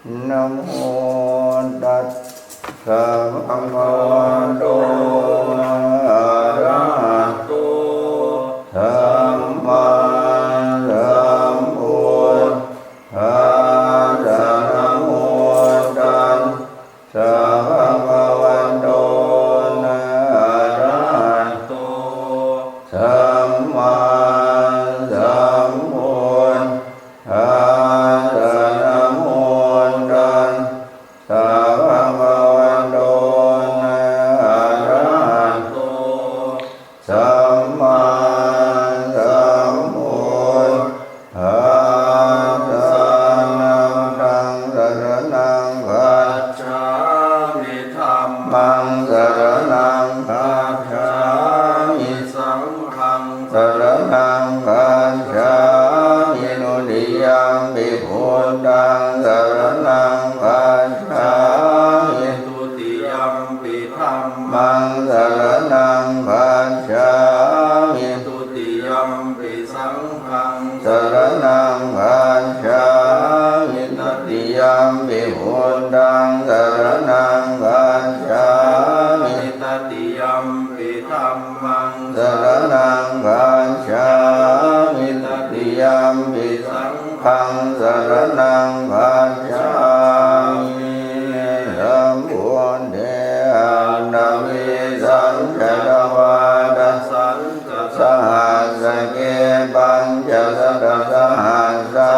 ນະໂມຕັດສະ ພະຄະວະໂຕ ອະລະຫະໂຕ ສຳມາສຳພຸດທັດສະ ນະໂມຕັດສະ ພະຄະວະໂຕ ອະລະຫະໂຕ ສຳມາສຳພຸດທັດສະ ນະໂມຕັດສະ ພະຄະວະໂຕ ອະລະຫະໂຕ ສຳມາສຳພຸດທັດສະ ທຳມັງສະລະນັງຄັດສາມິ ທຳມັງສະລະນັງຄັດສາມິ ສັງຄັງສະລະນັງຄັດສາມິ ທຸຕິຍຳປິ ພຸດທັງສະລະນັງຄັດສາມິ ທຸຕິຍຳປິ ທຳມັງສະລະນັງຄັດສາມິ ທຸຕິຍຳປິ ສັງຄັງສະລະນັງຄັດສາມິ ຕະຕິຍຳປິ ພຸດທັງສະລະນັງຄັດສາມິ ຕະຕິຍຳປິ ທຳມັງສະລະນັງຄັດສາມິ ຕະຕິຍຳປິ ສັງຄັງສະລະນັງຄັດສາມິ ສຳພຸດເທ ອັດຖະວີສັນຈະ ດະວາດະສັນຈະ ສະຫັດສະເກ ປັນຈະສັດຕະສະຫັດສາ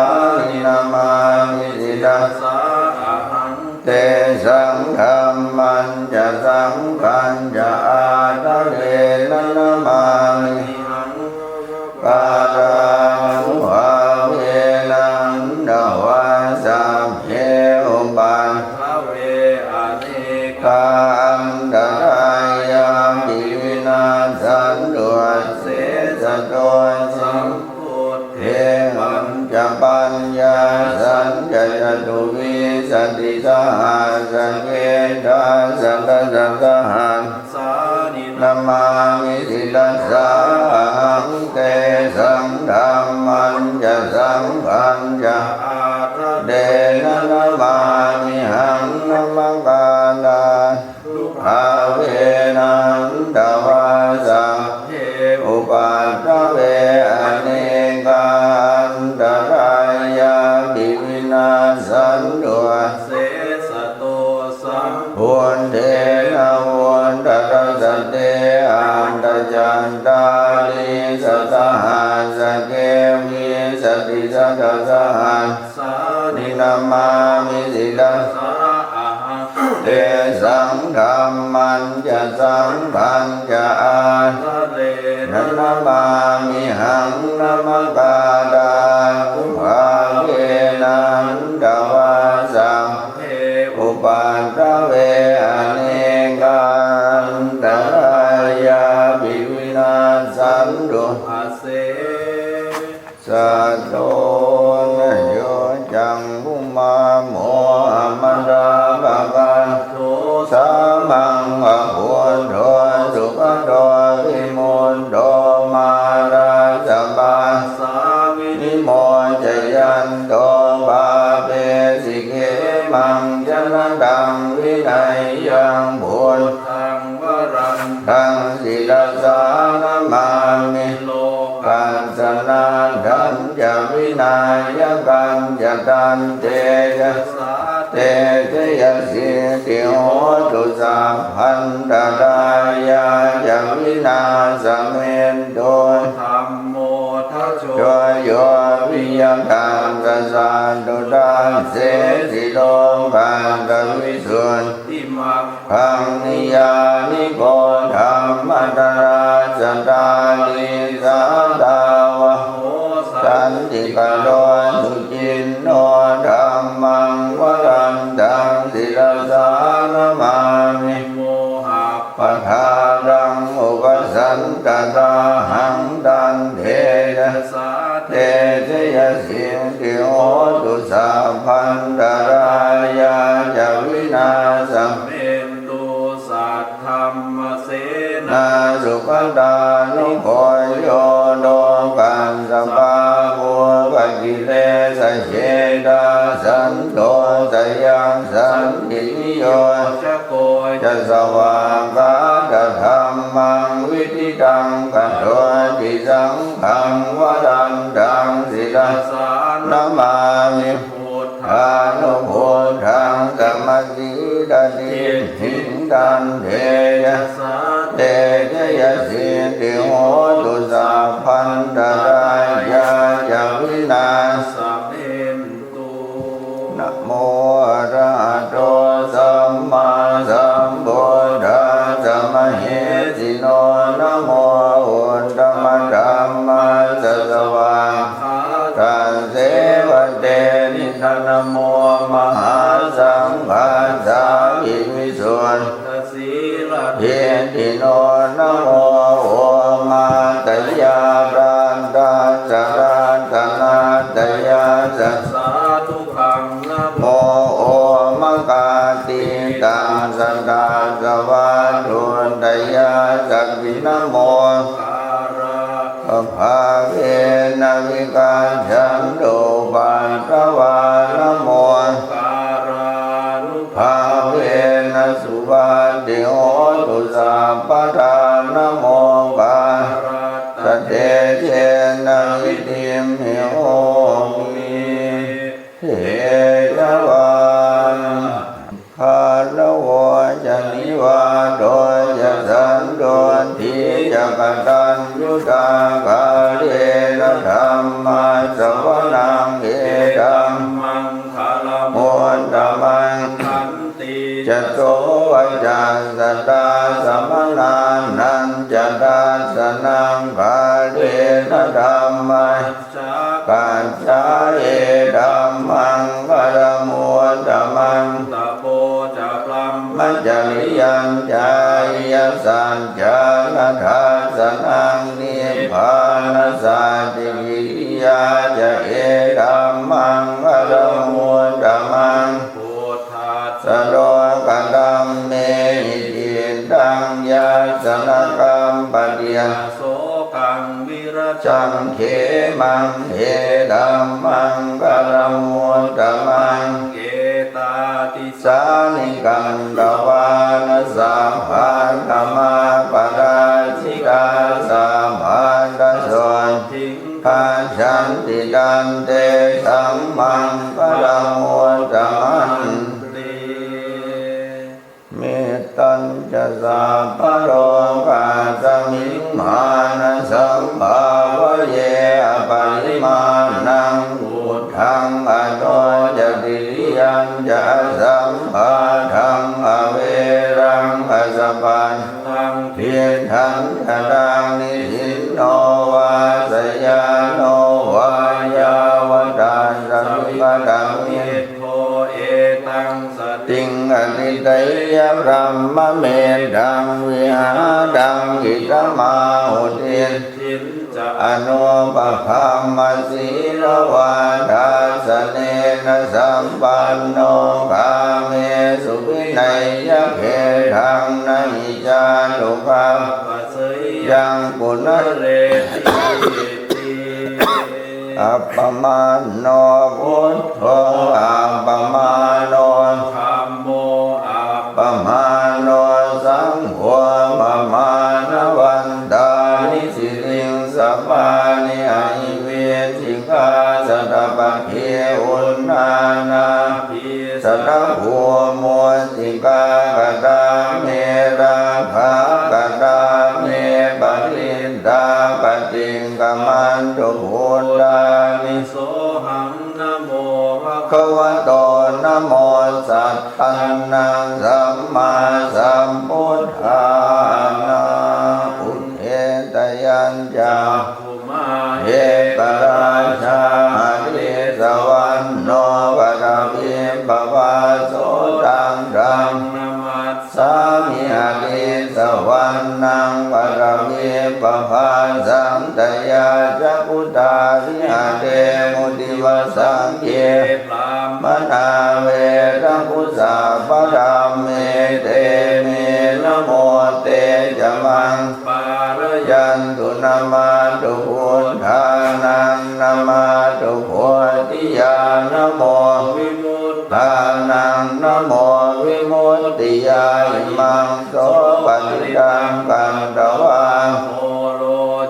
ນິ ນະມາມິສິລະສາອະຫັງ ເຕສັງ ທຳມັນຈະ ສັງຄັນຈະ ອາທະເລນະ ນະມາມິຫັງ ກາທານຸພາເວນະ ຫັນທະວາ ສັບເພ ອຸປັດຖະເວ ອະເນກາ ອັນຕະລາຍາປິ ວິນາສສັນຕຸ ອະເສສະໂຕ ສຳພຸດເທ ປັນຈະປັນຍາສັນຈະ ຈະຕຸວິສະຕິສະຫັດສະເກ ທັດສະ ທັດສະສະຫັດສານິ ນະມາມິສິລະສາອະຫັງ ເຕສັງ ທຳມັນຈະ ສັງຄັນຈະ ອາທະເລນະ ນະມາມິຫັງ ນະມະກາທາ ນຸພາເວນະ ຫັນທະວາ ສັບເພ ອຸປັດຖະເວ ອະເນກາ ອັນຕະລາຍາປິ ວິນາສສັນຕຸ ອະເສສະໂຕ ສຳພຸດເທນະ ວຸດຕະຕະສະເຕ ອັດຕະຈັດຕາລີສະ ສະຫັດສະເກ ວິສະຕິສະຕະສະຫັດສານິ ນະມາມິສິລະສາອະຫັງ ເຕສັງ ທຳມັນຈະ ສັງຄັນຈະ ອາທະເລນະ ນະມາມິຫັງ ນະມະກາທານຸພາເວນະ ຫັນທະວາ ສັບເພ ອຸປັດຖະເວ ອະເນກາ ອັນຕະລາຍາປິ ວິນາສສັນຕຸ ອະເສ ສະໂຕ ນະໂຍ ຈັກຂຸມາ ໂມຫະມະດາພະກະໂຕ ສາມັງຄະພຸດໂທ ສຸຄະໂຕ ວິມຸດໂຕ ມາລາສະບາສາ ວິນິໂມຈະຍັນໂຕ ປາເປສີ ເຂມັງ ຈະນະຕັງ ວິໄນຍັງ ພຸດທັງ ວະລັນທັງ ສິລະສາ ນະມາມິ ໂລກັດສະນາທັນຈະ ວິນາຍະກັນຈະ ຕັນເຕຈະສາ ເຕຈະຍະສິດທິໂຫຕຸ ສັບພັນຕະລາຍາຈະ ວິນາສະເມນຕຸ ທຳໂມທະໂຈ ໂຍ ວິຍະທັດສະ ສັນຕຸ ທັດເສ ສິໂລກັດສະ ວິສຸດທິມັກ ຂັງ ນິຍານິໂກ ທຳມະທະລາສະ ທາລີສາ ທາວະໂຫ ສັນຕິກະໂລ ສຸຈິນໂນ ທຳມັງ ວະລັນທັງ ສິລະສາ ນະມາມິ ໂມຫະປະທາລັງ ອຸປະສັນຕະທາຫັງ ຕັນເຕຈະສາ ເຕຈະຍະສິດທິໂຫຕຸ ສັບພັນຕະລາຍາຈະ ວິນາສະເມນຕຸ ສັດທັມມະເສນາ ສຸຄະຕານຸໂພໂຍ ໂລກັດສະປາ ພູປະກິເລສະເຊຕາ ສັນໂທ ສະຍັງສັນຕິວິໂຍຊະໂກ ຈະສະຫວາກຂາຕະທຳມັງ ວິດິຕັງກະໂຕຕິ ສັງຄັງວະຣັນຕັງ ສິລະສານະມາມິ ທານຸພຸດທັງ ສະມະສີຕະດິດຖິງ ຕັນເທຈະສາ ເຕຈະຍະສິດທິໂຫຕຸ ສັບພັນຕະລາຍາຈະວິນາສະເມນ ນະໂມອະລະຫະໂຕ ສຳມາສຳພຸດທັດສະ ມະເຫສິໂນ ນະໂມອຸດຕະມະທຳມັດສະ ສະຫວາກຂາຕັງ ເສວະເຕ ນະໂມມະຫາສັງຄັດສາ ວິສຸດ ທິດຖິໂນ ນະໂມໂອມາຕະຍາລັດຕັດສະ ລັດຕະນາຕະຍາສະ ສາທຸຄັງ ນະໂມໂອມະກາຕິຕັງ ສະຕາສະວາຕຸຕະຍາສັກຂິ ນະໂມກາລະ ພາເວນະ ວິກາຈັນຕຸ ອຸປັດຕະວາ ນະໂມກາລານຸພາເວນະ ສຸວັດຕິໂຫຕຸ ສັບພະທາ ນະໂມກາລັດຕະເຕເຈນະ ວິທິມຫິໂຫຕິ ເທຈະວາ ຄາລະໂວຈະນິວາໂທຈະ ສັນໂຕທິຈະ ກະຕັນຍູຕາກາເລນະ ທຳມະສະວະນັງ ເອຕັມມັງຄະລະມຸດຕະມັງ ຂັນຕິຈະໂສວະຈັດສະຕາສະມະນານັນຈະ ທັດສະນັງຄາເລນະ ທຳມະ ຈັກຂາ ເອຕັມມັງຄະລະມຸດຕະມັງ ຕະໂປຈະ ບຣຳມະຈະລິຍັນຈາ ອະລິຍະສັດຈານະ ທັດສະນັງນິບພານະສາຕິ ກິລິຍາຈະ ເອຕັມມັງຄະລະມຸດຕະມັງ ພຸດທັດສະໂລກະທຳເມຫິ ທິດຖັງຍັດສະນະກັມປະຕິ ອະໂສກັງວິຣະ ຈັງເຂມັງ ເອຕັມມັງຄະລະມຸດຕະມັງ ເອຕາຕິສານິ ກັນຕະວານະ ສາພັນຕະມາປະລາຊິຕາ ສາພັນຕະໂສດທິງຄະຈັນຕິ ຕັນເຕສັງມັງຄະລະມຸດຕະມັນຕິ ເມດຕັນຈະ ສັບພະໂລກາສະມິງ ມານະສຳພາວະເຍ ອະປະລິມານັງ ພຸດທັງອະໂນຈະ ຕິລິຍັນຈະ ອະສຳພາທັງ ອະເວລັງ ອະສະພັນລັງ ທິດຖັນຈະ ທັງນິສິນໂນ ວາສະຍາໂນ ວາ ຍາວະທັດສະ ວິກະຕະມິດ ໂທ ເອຕັງສະຕິງ ອະທິດຖະຍະ ບຣຳມະເມດທັງ ວິຫາຕັງ ອິດຖະມາຫຸຕິ ສິນຈະ ອະນຸປະຄຳມະ ສີລະວາທັດສະເນນະ ສຳປັນໂນ ກາເມສຸ ວິໄນຍະເຂດທັງ ນະຫິຈາຕຸກັບ ປະເສຍ ຍັງ ປຸນະເລຕິ ອັບປະມາໂນ ພຸດໂທ ອັບປະມາໂນ ທຳໂມ ອັບປະມາໂນ ສັງໂຄ ປະມານະວັນຕານິ ສິລິງສະພານິ ອະຫິວິດ ກາ ສັດຕະປະເຄ ອຸນນານາພິ ສັດຕະພູ ມຸດຕິກາກະຕາເມ ລັກຂາກະຕາເມ ປະລິດຖາປະຕິກຳມັນຕຸ ພຸດທານິ ໂສຫັງ ນະໂມພະຄະວະໂຕ ນະໂມສັດທັນນະ ສຳມາສຳພຸດທານະ ອຸເທດຕະຍັນຈາ ມາເອກະລາຊາ ຫະລິສະວັນໂນ ປະທະວິບພະວາ ໂສຕັງ ທັງນະມັດສາມິ ຫະລິສະວັນນັງ ປະທະວິບພະວາ ສັນຕະຍາ ຈັກຂຸຕາ ວິຫະເຕ ມຸຕິວະສັງເກ ບຣາມມະນາ ເວລະກຸສາ ພະທຳເມ ເຕເມ ນະໂມເຕຈະມັງ ປາລະຍັນຕຸ ນະມາຕຸ ພຸດທານັງ ນະມາຕຸ ໂພທິຍາ ນະໂມ ວິມຸດທາ ນະໂມວິມຸດຕິຍາ ອິມັງໂສປະລິຕັງກັດຕະວາ ໂມໂລ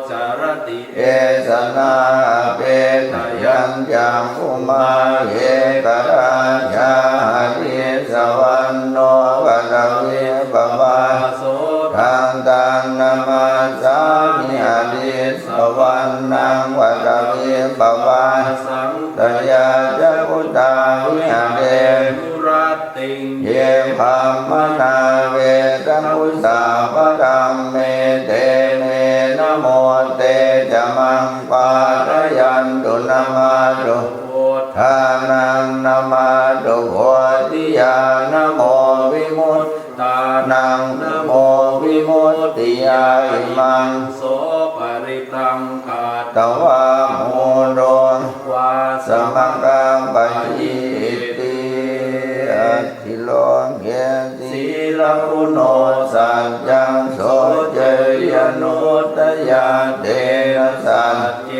ຈະຣະຕິ ເອສະນາ ອະເປສະຍັນຈັກຂຸມາ ເອກະລາຊາ ຫະລິສະວັນໂນ ປະທະວີປະພາ ໂສທັງຕັງນະມັດສາມິ ຫະລິສະວັນນັງ ປະທະວີປະພາ ສະຍາຈັກຂຸຕາ ວິຫາເຣ ເຍ ບະມະນາ ເວຕະມຸສາ ພະທຳເມ ເຕ ເມ ນະໂມ ເຕ ຈະມັງ ປາທະຍັນຕຸ ນະມາຕຸ ພຸດທານັງ ນະມາຕຸ ໂພທິຍາ ນະໂມ ວິມຸດຕານັງ ນະໂມ ວິມຸດຕິຍາ ອິມັງໂສປະລິຕັງກັດຕະວາ ໂມໂດ ວາສະມະກັບປະຊີຕິ ອັດ ທິໂລເກ ສີລະຄຸໂນ ສັດຈັງ ໂສ ເຈຍະນຸດຕະຍາ ເຕນະ ສັດເຈ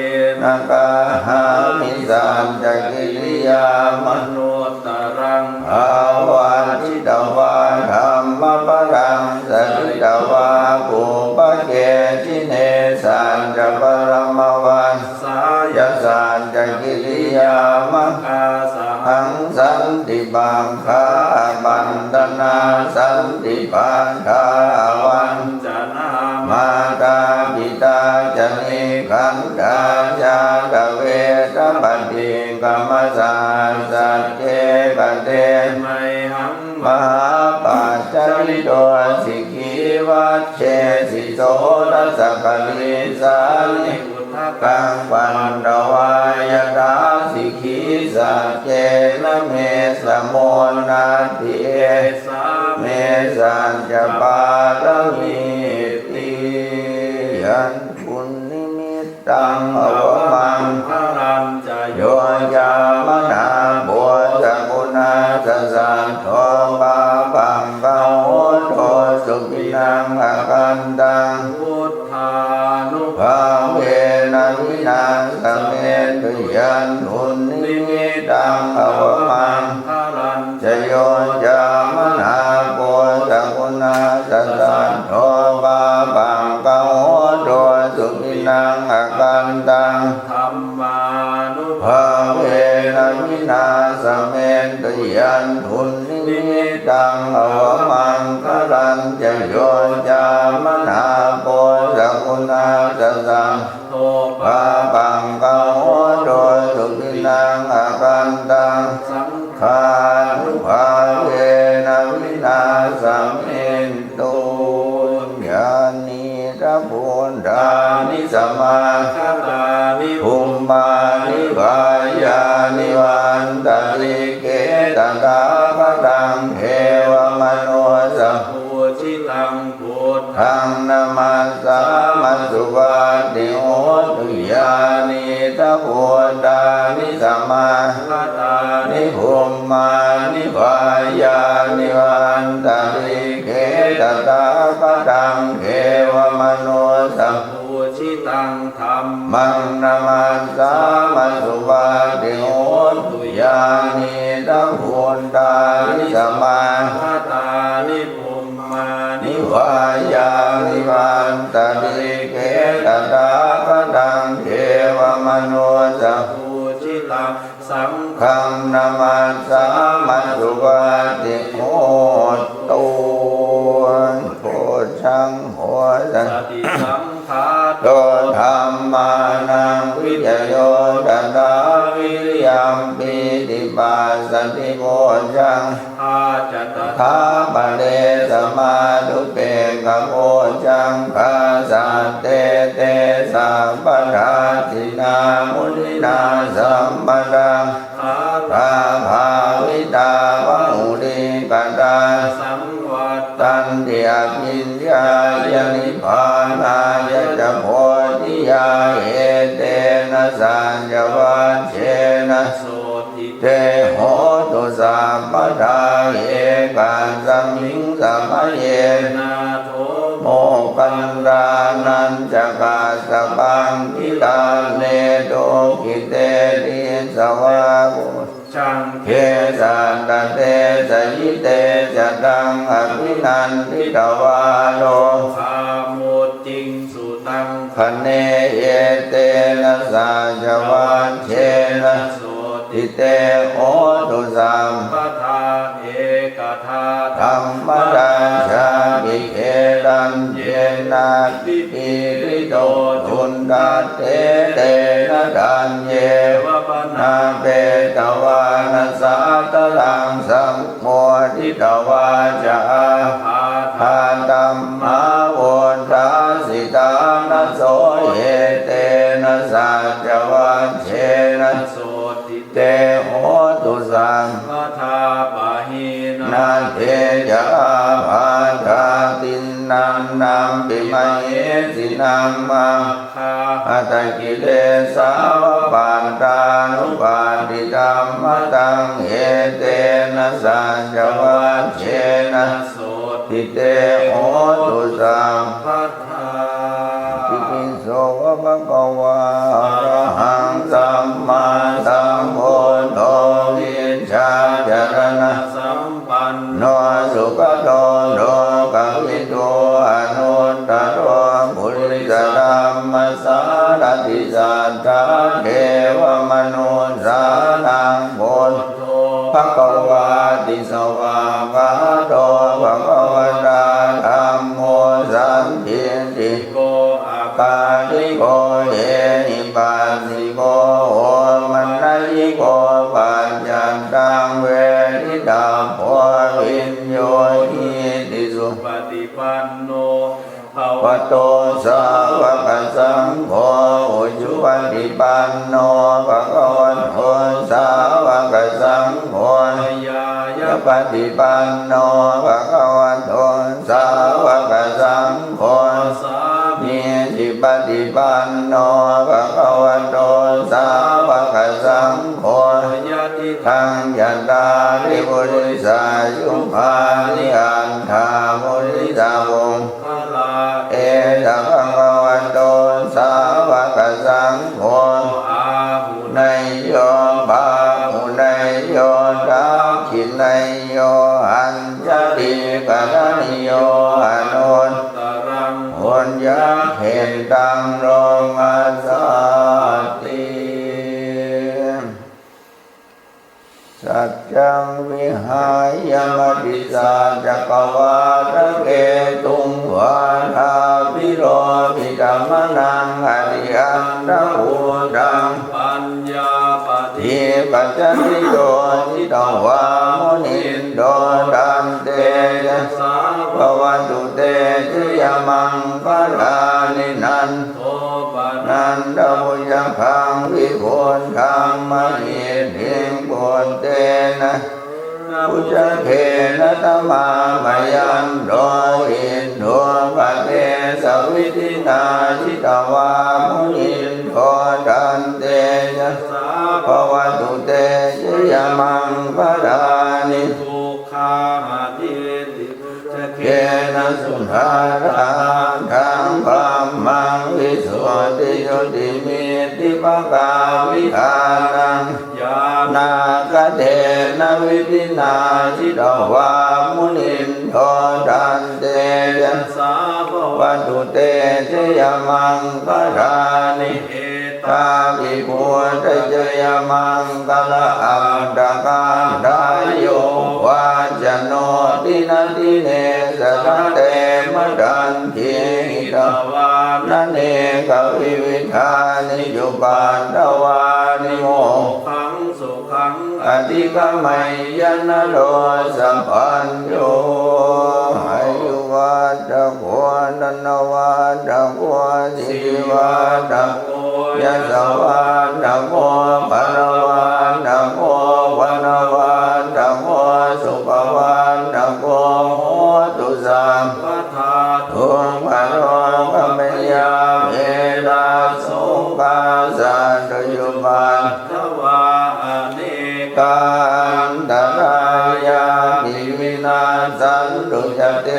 ນະ ກາຫາມິ ສັດຈະກິລິຍາ ມະນຸດຕະລັງ ອາວັດທິຕະວາ ທຳມະພະລັງ ສະລິຕະວາ ປຸບພະເກ ຊິເນ ສັດຈະປະລະມະວັດ ສາຍະ ສັດຈະກິລິຍາ ມະກາສະຫັງ ສັນຕິປັກຂາ ອະພັນຕະນາ ສັນຕິປັດຖາ ອະວັນຈະນາ ມາຕາປິຕາ ຈະນິຄັນດາ ຊາຕະເວທະ ປະຕິກຳມະສະຫັດ ສັດເຈ ກະເຕ ໄມຫັງ ມະຫາປັດຈະລິໂຕ ສິກ ຂີວັດເຊສິ ໂສລະສະກະລິສານິ ອຸທະກັງ ວັດຕະວາ ຍະຖາສິກຂີ ສັດເຈນະ ເມສະໂມ ນັດຖິ ເອສາເມ ສັດຈະປາລະມີຕິ ຍັງຄຸນນິມິດ ຕັງ ອະວະມັງຄະລັນຈະໂຍ ຈາມະນາໂປ ສະກຸນາສະສັດໂທ ປາປັງຄະໂຫ ໂຕ ສຸພິນັງ ອະຄັນຕັງ ພຸດທານຸພາເວນະ ວິນາສະເມຕຸ ຍັງຄຸນນິມິດຕັງ ອະວະມັງຄະລັນຈະໂຍ ຈາມະນາໂປ ສະກຸນາສະສັດໂທ ປາປັງຄະໂຫ ໂຕ ສຸພິນັງ ອະຄັນຕັງ ທຳມານຸພາເວນະ ວິນາສະເມຕຸ ຍັງທຸນນິມິດຕັງ ອະວະມັງຄະລັນຈະໂຍ ຈາມະນາໂປ ສະກຸນາສະສັດໂທ ປາປັງຄະໂຫ ໂຕ ສຸພິນັງ ອະຄັນຕັງ ສັງຄານຸພາເວນະ ວິນາສະເມຕຸ ຍານີ ຕະພູຕານິ ສະມາຄະຕານິ ພູມມານິ ວາຍານິ ວັນຕະລິເກ ຕະຖາຄະຕັງ ເທວະມະນຸດສະ ປູຈິຕັງ ພຸດທັງ ນະມັດສາມະ ສຸວັດຕິໂຫຕຸ ຍານີ ຕະພູຕານິ ສະມາຄະຕານິ ພູມມານິ ວາຍານິ ວັນຕະລິເກ ຕະຖາຄະຕັງ ເທວະມະນຸດສະ ປູຈິຕັງ ທຳມັງ ນະມັດສາມະ ສຸວັດຕິໂຫຕຸ ຍານີ ຕະພູຕານິ ສະມາຄະຕານິ ພູມມານິ ວາຍານິ ວັນຕະລິເກ ຕະຖາຄະຕັງ ເທວະມະນຸດສະ ປູຈິຕັງ ສັງຄັງ ນະມັດສາມະ ສຸວັດຕິໂຫຕຸ ໂພຊັງໂຫ ສະຕິສັງ ທາໂຕ ທຳມານັງ ວິຈະໂຍ ຕະຖາ ວິລິຍັມ ປີຕິປັດສະຕິ ໂພຊັງ ທາຈະ ຕະຖາປະເດ ສະມາທຸ ເປກຂະໂພຊັງຄາ ສາເຕ ເຕ ສະປະທັດສິນາ ມຸນິນາ ສຳປະທັງ ຄາຖາພາວິຕາ ບະຫຸລິກະຖາ ສັງວັດຕັນຕິ ອະພິນຍາຍະ ນິບພານາຍະຈະ ໂພທິຍາ ເອເຕນະ ສັນຍະວັດເຊນະ ໂສທິ ເຕ ໂຫຕຸ ສັບປະດາ ເອກັດສະມິງ ສະມະເຍ ນາໂຖ ໂມກຄັນດາ ນັນຈະ ກັດສະປັງ ກິລາເນ ໂຕ ກິເຕ ຕິສະວາ ໂພ ສັງເຂ ສາຕະເຕ ສະຍິເຕ ສະຕັງ ອະພິນັນທິຕະວາ ໂລ ຄາມຸດຕິງ ສຸຕັງ ຄະເນ ເອເຕນະ ສັດຈະວັດເຊນະ ໂສຕິເຕ ໂຫຕຸ ສັບພະທາ ເອກະທາ ທຳມະທັດສາ ພິເກຕັນເຢນະ ວິປີລິໂຕ ຈຸນທັດເຖ ເຕນະ ທັນເຢ ວະປະນາເປຕະວານະ ສາຕະລັງ ສະມຸໂມທິຕະວາ ຈະ ອາພາທາ ຕັມມາວຸດທາ ສິຕານະ ໂສ ເອເຕນະ ສັດຈະວັດເຊນະ ໂສຕິເຕ ໂຫຕຸ ສັບພະທາ ປະຫິນາເທ ຈະ ອາພາທາ ຕິນນານັມປິ ມະເຫສິນັງ ມັກ ຄາ ຫັດຖະກິເລສາ ວະປັດຕານຸປັດຕິ ທຳມະທັງ ເອເຕນະ ສັດຈະວັດເຊນະ ໂສຕິເຕ ໂຫຕຸ ສັບພະທາ ອິຕິປິໂສ ພະຄະວາ ອະລະຫັງ ສຳມາສຳພຸດໂທ ວິຊາຈາລະນະ ສຳ ປັນໂນ ສຸກະໂຕ ໂລກະວິທູ ອະນຸດຕະໂລ ປຸລິສະທຳມະສາລະຖິ ສັດຖາເທວະມະນຸດສານັງ ພຸດໂທ ພະຄະວາຕິ ສະຫວາກຂາໂຕ ພະຄະວະຕາ ທຳໂມ ສັນທິຕິໂກ ອາກາລິໂກ ເອຫິປັດສິໂກ ໂອປະນະຍິໂກ ປັດຈັດຕັງ ເວທິຕັບໂພ ວິນໂຍຫິຕິ ສຸປະຕິປັນໂນ ພະຄະວະໂຕ ສາວະກະສັງໂຄ ອຸຈຸປະຕິປັນໂນ ພະຄະວະໂຕ ສາວະກະສັງໂຄ ຍາຍະປະຕິປັນໂນ ພະຄະວະໂຕ ສາວະກະສັງໂຄ ສາມີ ທິປະຕິປັນໂນ ພະຄະວະໂຕ ສາວະກະສັງໂຄ ຍະຕິທັງ ຈະຕາລິ ປຸລິສະ ຍຸຄານິ ອັດຖາ ປຸລິສະ ບຸກຄະລາ ເອຕະ ພະຄະວະໂຕ ສາວະກະສັງໂຄ ອາຫຸເນຍໂຍ ປາຫຸເນຍໂຍ ທັກຂິເນຍໂຍ ອັນ ຊະລີກະລະນິໂຍ ອະນຸດຕະລັງ ປຸນຍັກເຂດຕັງ ໂລກັດສາຕິ ສັດຈັງວິຫາຍະ ມະຕິສາຈັກກະວາທະເກຕຸງ ວາທາພິໂລພິຕະມະນັງ ອະລິອັນທະພູດທັງ ປັນ ຍາປະທີປັດຈະນິໂຍ ຈິດຕະວາມຸນິນໂດ ຕັນເຕຈະສາ ພະວັດຖຸເຕ ຈະຍະມັງຄະລານິ ນັນໂທປະນັນທະບຸດຈະຄັງ ວິພຸດທັງມະຫິດຖິງ ປຸດເຕນະ ນະ ບຸດຈະເຂນະ ຕະມາມະຍັນໂຕ ອິດ ທູປະເທສະວິທິນາ ຈິດຕະວາມຸນິນໂດ ຕັນເຕຈະສາ ພະວັດຖຸເຕ ຈະຍະມັງຄະລານິ ສຸຂາຫະທີຕິ ເຂນະ ສຸດທາທາທາງ ທຳມັງ ວິສຸດທິຈຸຕິ ມິດທິປະກາ ວິທານັງ ຍານາກະເທນະ ວິທິນາ ຈິດຕະວາມຸນິນໂດ ຕັນເຕຈະສາ ພະວັດຖຸເຕ ຈະຍະມັງຄະລານິ ເອ ຕາປິ ພຸດທະ ຈະຍະມັງຄະລະ ອັດຖະກາທາ ໂຍວາຈະໂນ ດິນະດິເນ ສະທະເຕ ມະທັນທີ ຫິຕະວານະ ເນກະວິວິທານິ ຈຸປັດຖະວານິ ໂມກຂັງ ສຸຂັງ ອະທິກະໄມຍະ ນະໂຣ ສະປັນໂຍ ອາຍຸວັດຖະໂກ ທະນະວັດຖະໂກ ສິລິວັດຖະໂກ ຍະສະວັດຖະໂກ ພະລະວັດຖະໂກ ວັນນະວັດຖະໂກ ສຸຂະວັດຖະໂກ ໂຫຕຸ ສັບພະທາ ທຸກຂະໂລກະພະຍາ ເວລາໂສກາ ສັດຕຸ ຈຸປັດຖະວາ ອະເນກາ ອັນຕະລາຍາ ພິວິນາສສັນຕຸ ຈະ ເຕ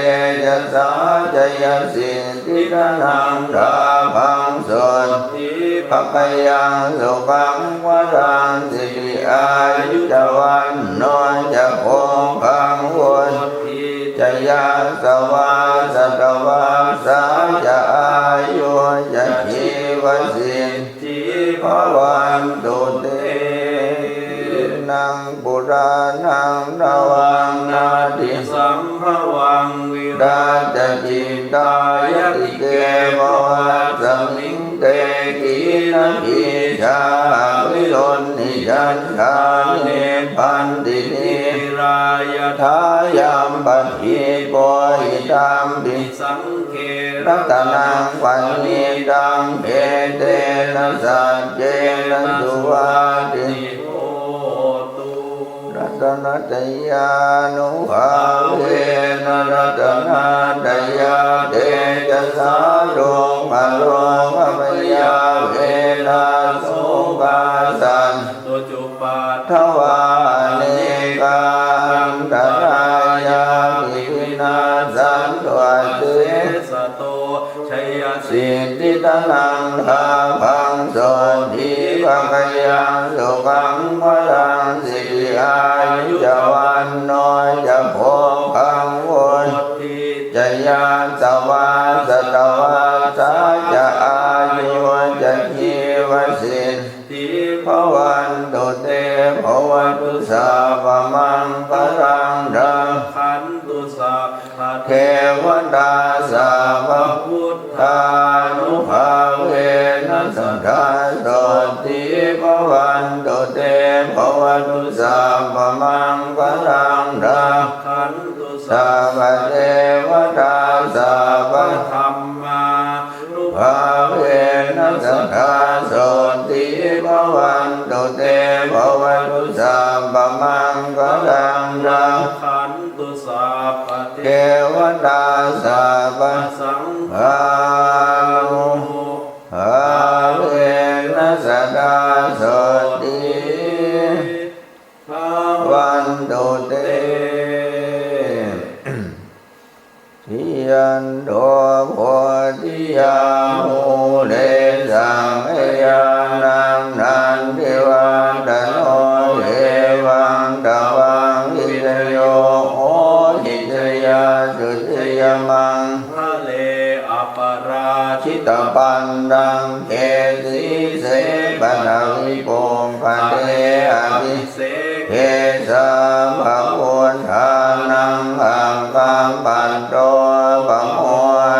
ຈະສາ ຈະຍະສິດທິ ທະນັງ ລາພັງ ໂສດຖີ ພະກະຍັງສຸຂັງພະລັງ ສິລິອາຍຸຈະວັນໂນຈະໂພຄັງ ວຸດທິຈະຍະສະວາ ສັດຕະວັດສາຈະອາຍຸຈະຈີວະສິດ ທິພະວັນຕຸເຕ. ນັງປຸຣານັງນະວັງ ນາທິສຳພະວັງ ວິຣັດຕະຈິດຕາຍະຕິເກ ພະວັດສະມິງ ເຕຄີນະບີຈາ ອະວິລຸນນິຈັນດາ ນິບບັນຕິ ນີຣາຍະຖາ ຍັມປະທີໂປຫິຕັມປິ ສັງເຄ ລັດຕະນັງປະນີຕັງ ເອເຕນະສັກເກນະ ສຸວັດທິໂຫຕຸ. ລັດຕະນະຕະຍານຸພາເວນະ ລັດຕະນະຕະຍາເຕຈະສາ ໂລກະໂລກະພະຍາເວລາ ໂສກາສັນຕຸ ອຸປາທະວາ ອະເນກາອັນຕະລາຍາ ວິວິນັດສັນຕຸ ອາເສສະໂຕ ໄຊຍະສິດທິທະນັງ ລາພັງ ໂສດຖີ ພະກະຍັງ ສຸຂັງ ພະລັງ ສິລິອາຍຸຈະວັນໂນຈະໂພຄັງ ວຸດທິຈະຍາສະວາ ສັດຕະວັດສາຈະອາຍຸຈະຈີວະສິດ ຕິພະວັນຕຸເຕ ພະວະຕຸສັບພະມັງຄະລັງ ຮັກຂັນຕຸສັບພະເທວະຕາ ສັບພະພຸດທານຸພາເວນະ ສະດາໂສດຖີພະວັນຕຸເຕ ພະວະຕຸສັບພະມັງຄະລັງ ຮັກຂັນຕຸສັບພະເທວະຕາ ສັບພະທຳມາ ນຸພາເວນະ ສະດາໂສດຖີພະວັນຕຸເຕ ພະວະຕຸສັບພະມັງຄະລັງ ຮັກຂັນຕຸສັບພະເທວະຕາ ສັບພະສັງຄານຸພາເວນະ ສະດາໂສດຖີພະວັນຕຸເຕ. ທິຍັນໂທໂພທິຍາ ມູເລສັກຄະຍານັງ ນັນທິວັດທະໂນ ເອວັງຕະວັງວິທະໂຍ ໂຫຫິຈະຍາສຸຈະຍະມັງຄະເລ ອະປະລາຈິຕະປັນດັງ ເຂສີເສປະທະວິປຸກຄະເລ ອະພິ ເສເກສັບພະພຸດທານັງ ອາກາປັດໂຕປະໂມ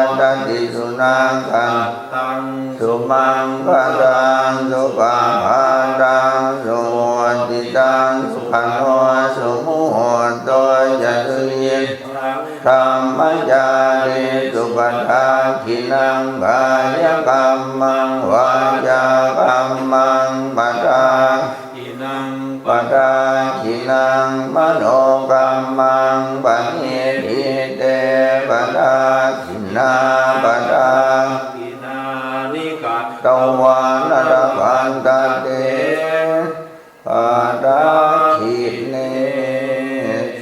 ດຕະຕິ ສຸນັກຂັດຕັງສຸມັງຄະລັງ ສຸປະພາຕັງສຸຫຸດທິຕັງ ສຸຂະໂນສຸມຸຫຸດໂຕຈະ ສຸຍິດ ທັງທຳມະຈາຣີ ສຸປະທັກຂິນັງ ກາຍະກັມມັງ ວາຈາກັມມັງ ປະທັກຂິນັງ ປະທັກຂິນັງ ມະໂນກັມມັງ ປະນິທິເຕ ປະທັກຂິນາ ປະທັກຂິນານິ ກະຕະວາ ລະລະພັນຕະເຕ ປະທັກຂິເນ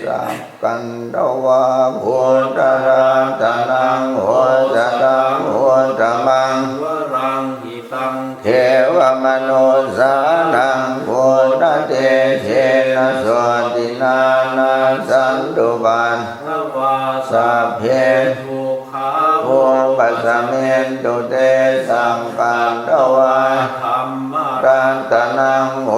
ສັກກັນທະວາ ພຸດທະລັດຕະນັງ ໂອສະຖັງ ອຸດຕະມັງ ວະລັງຫິຕັງ ເທວະມະນຸດສານັງ ພຸດທະເຕເຈນະ ໂສດທິນານັດສັນຕຸ ປັດຖະວາ ສັບເພ ທຸກ ຂາ ອຸປະສະມິນຕຸເຕ ສັກກັນທະວາ ທຳມະລັດຕະນັງ ໂອ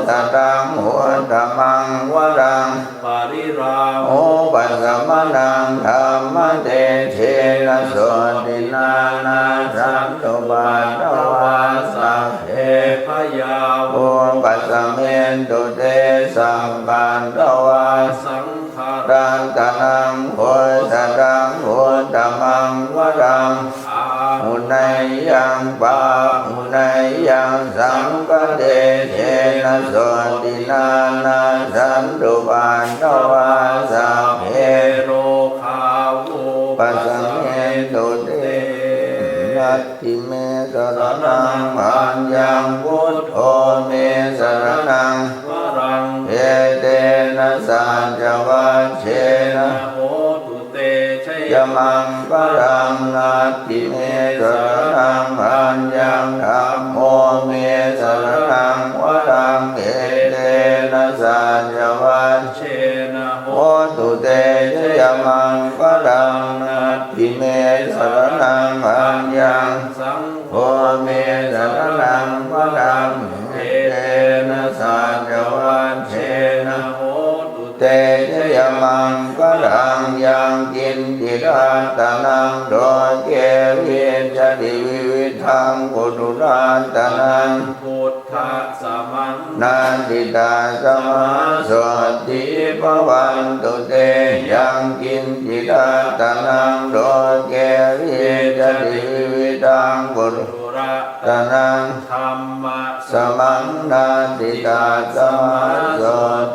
ສະຖັງ ອຸດຕະມັງ ວະລັງ ປະລິລາ ອຸປະສະມະນັງ ທຳມະເຕເຈນະ ໂສດທິນານັດສັນຕຸ ປັດຖະວາ ສັບເພ ພະຍາ ອຸປະສະມິນຕຸເຕ ສັກກັນທະວາ ສັງ ລັດຕະນັງ ໂອສະຖັງ ອຸດຕະມັງ ວະລັງ ອາຫຸເນຍຍັງ ປາຫຸເນຍຍັງ ສັງຄະເຕເຈນະ ໂສດທິນານັດສັນຕຸ ປັດຖະວາ ສັບເພ ໂລຄາ ອຸປະສະມິນຕຸເຕ ນະ ທິເມສະລະນັງ ອັນຍັງ ພຸດໂທເມສະລະນັງ ວະລັງ ເອເຕນະ ສັດຈະວັດເຊນະ ໂຫຕຸເຕ ຊະຍະມັງຄະລັງ ນະ ທິເມສະລະນັງ ອັນຍັງ ທຳໂມ เต จยมังคลัง นัตถิเม สรณัง อัญญัง สังโฆ เม สรณัง คลัง เอเตนะ สัจจวัจเชนะ โหตุ เต จยมังคลัง ยังกิญจิรัตตะนัง โลเก วิชชติ วิวิธัง ปุถุรัตตะนัง พุทธัสสะมัง นาสติ ตัสสะ มหาโสติ ภะวันตุ เต ยังกิญจิรัตตะนัง โลเก วิชชติ วิวิธัง ปุถุรัตตะนัง ธัมมะ สะมัง นาสติ ตัสสะ มหาโส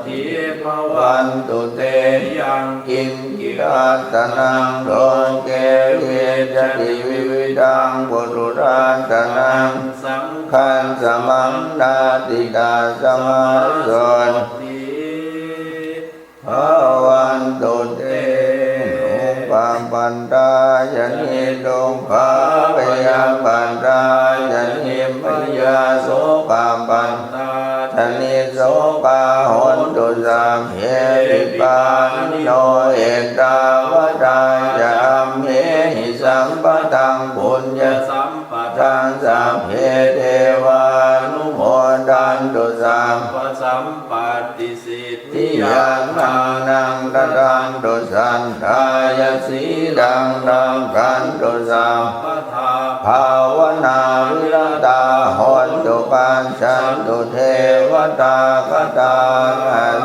ติ ภะวันตุ เต ยังกิญจิรัตตะนัง โลเก วิชชติ วิวิธัง ปุถุรัตตะนัง สังฆัสสะมัง นาสติ ตัสสะ มหาโสติ ภะวันตุ เต ทุกขัปปัตตา ชะนิ ทุกขา พยาปปัตตา ชะนิ พยา โสกะปปัตตา ชะนิ โสกา โหนตุ สัพเพ ปิปานิโน เอตาวะตา จะ อัมเหหิ สัมปะทัง ปุญญะสัมปะทัง สัพเพ เทวานุโมทันตุ สัพพะสัมปัตติ สิทธิยา ทานัง ทะนันตุ สัตถายะ สีลัง รักขันตุ สัพพะทา ภາວะนา วิระตา โหนตุ ปัจฉันตุ เทวะตา คะตา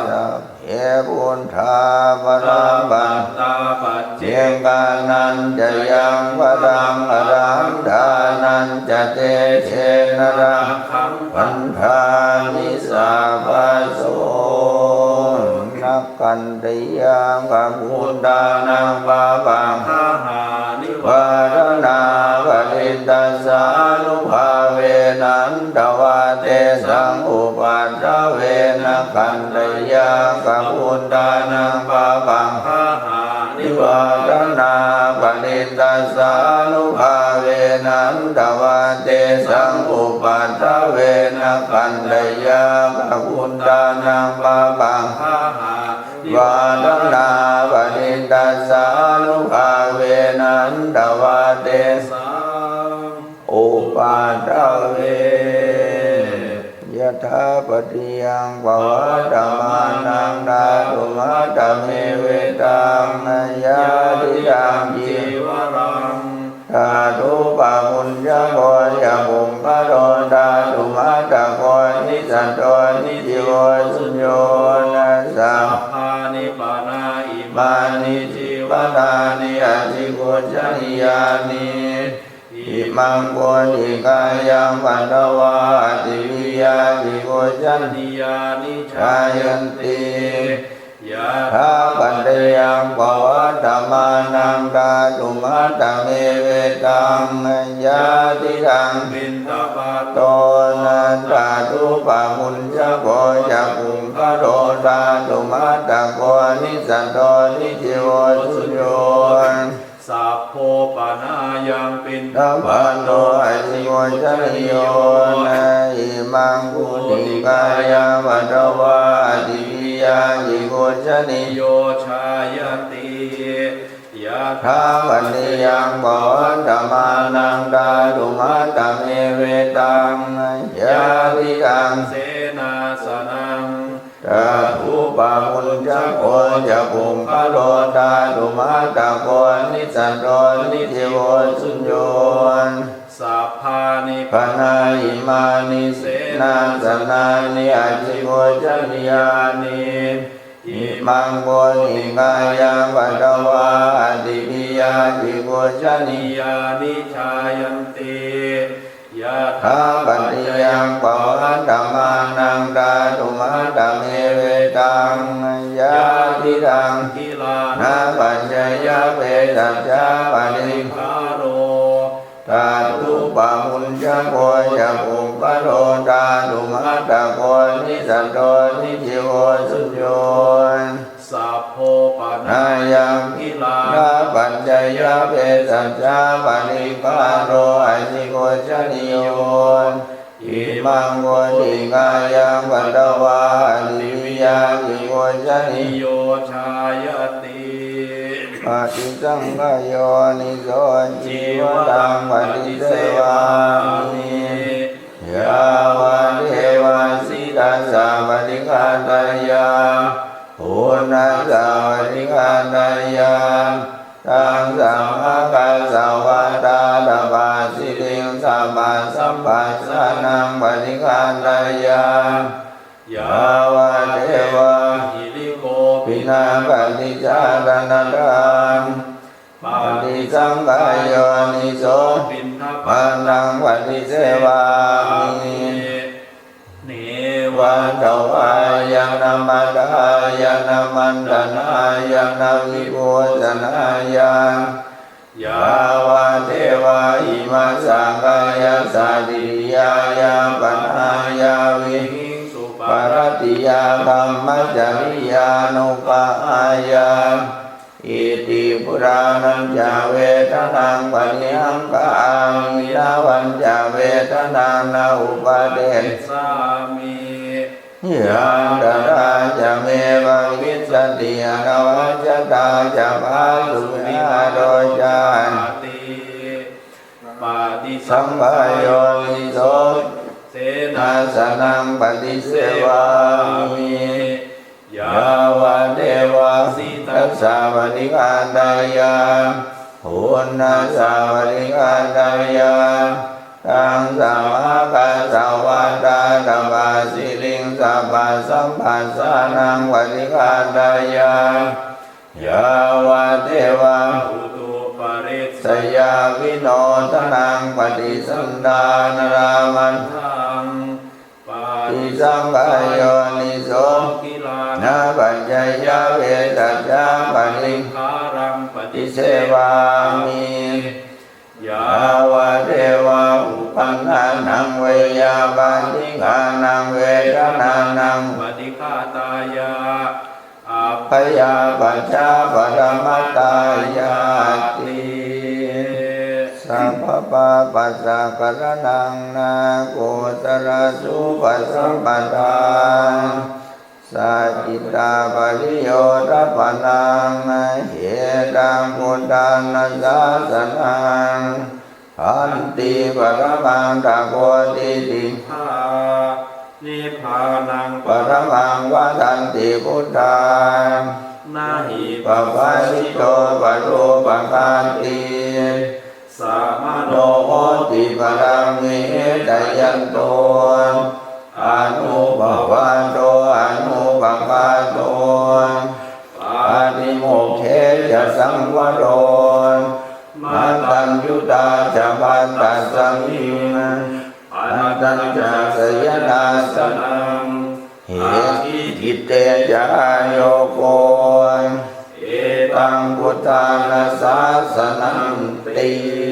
สัพเพ พุทธา บะลา ปัตตา ปัจเจกานัญจะยัง พะลัง อะระหัง ทานัญจะ เตเชนะ ราคัง บันทามิ สัพพะโส นะ ขันติยะ กะพุทธานัง ปาปัง คหานิ วาทะนา ปะริตตัสสานุภาเวนะ หันตวา เตสัง อุปัฏฐะเวนะ ขันติยะ กะพุทธานัง ปาปัง คหานิ วาทะนา ปะริตตัสสานุภาเวนะ หันตวา เตสัง อุปัฏฐะเวนะ ขันติยะ กะพุทธานัง ปาปัง คหา วาทะนา ปะริตตัสสานุภาเวนะ หันตวา เตสัง อุปัฏฐะเว ยะถา ปัจจยัง ปะวัตตะมานัง ถาตุ มัตตะ เม เวตัง ยะทิตัง จีวะรัง ถาตุ ปะมุญชะ โก จะ ปุคคะโล ถาตุ มัตตะ โก นิสสัตโต นิจจิโว สุญโญ นะ สัพพานิ ปะนา อิมานิ จีวะรานิ อธิกุจฉะนียานิ อิมัง โพธิกายัง ปัทวา อะติวิยา อธิกุจฉะนียานิ จายันติ ยะถา ปัจจยัง ปะวัตตะมานัง ถาตุ มัตตะ เม เวตัง ยะทิตัง ปิณฑปาโต นะ ถาตุ ปะมุญชะ โก จะ ปุคคะโล ถาตุ มัตตะ โก นิสสัตโต นิจจิโว สุญโญ สัพโพ ปะนายัง ปิณฑปาโต อธิกุจฉะนีโย นะ อิมัง โพธิกายัง ปัทวา อะติวิยา อธิกุจฉะนีโย จายันติ ยะถา ปัจจยัง ปะวัตตะมานัง ถาตุ มัตตะ เม เวตัง ยะทิตัง เสนาสนัง ถาตุ ปะมุญชะ โก จะ ปุคคะโล ถาตุ มัตตะ โก นิสสัตโต นิจจิโว สุญโญ สัพพานิ ปะนา อิมานิ เสนาสนานิ อธิกุจฉะนียานิ อิมัง โพธิกายัง ปัทวา อะติวิยา อธิกุจฉะนียานิ จายันติ ยะถา ปัจจยัง ปะวัตตะมานัง ถาตุ มัตตะ เม เวตัง ยะทิตัง กิลานะ ปัจจยะ เภสัชชา ปะริกขาโร ถาตุ ปะมุญชะ โก จะ ปุคคะโล ถาตุ มัตตะ โก นิสสัตโต นิจจิโว สุญโญ สัพโพ ปะนายัง กิลานะ ปัจจยะ เภสัชชา ปะริกขาโร อธิกุจฉะนีโย maṅgulimālaṃ patvā, ativiya kimbujaniyo jāyati. Paṭisaṅkhā yoniso cīvaraṃ paṭisevāmi, yāvadeva sītassa paṭighātāya, uṇhassa paṭighātāya, taṃ samākāsavatthātapasiriṃ sabbasamphassānaṃ paṭighātāya, yāvadeva hirikopinapaṭicchādanatthaṃ. Paṭisaṅkhā yoniso piṇḍapātaṃ paṭisevāmi, neva davāya na madāya na maṇḍanāya na vibhūsanāya, yāvadeva imassa kāyassa ṭhitiyā yāpanāya vihiṃsuparatiyā brahmacariyānuggahāya. Iti purāṇañca vedanaṃ paṭihaṅkhāmi, navañca vedanaṃ na uppādessāmi, yaṃ tadā ca me bhavissati anavajjatā ca phāsuvihāro cāti. Paṭisaṅkhā yoniso senāsanaṃ paṭisevāmi, yāvadeva sītassa paṭighātāya, uṇhassa paṭighātāya, taṃ samākāsavatthātapasiriṃ sabbasamphassānaṃ paṭighātāya, yāvadeva utuparissayavinodanaṃ paṭisallānārāmatthaṃ. Paṭisaṅkhā yoniso gilānapaccayabhesajjaparikkhāraṃ paṭisevāmi, yāvadeva uppannānaṃ veyyābādhikānaṃ vedanānaṃ paṭighātāya, abyāpajjhaparamatāyāti. Sabbapāpassa karaṇaṃ nakusalasupasampadā, sacittapariyodapanaṃ etaṃ buddhāna sāsanaṃ. Khanti paramaṃ tapo titikkhā nibbānaṃ paramaṃ vadanti buddhā. Na hi pabbajito parūpaghāti, samaṇo hoti paraṃ nihetāyanto, anuppavādo anupaghāto, pātimokkhe ca saṃvaro, mataññutā ca bhattasmiṃ, padañca sayanāsanaṃ, aggi citte ca āyogo, etaṃ buddhāna sāsananti.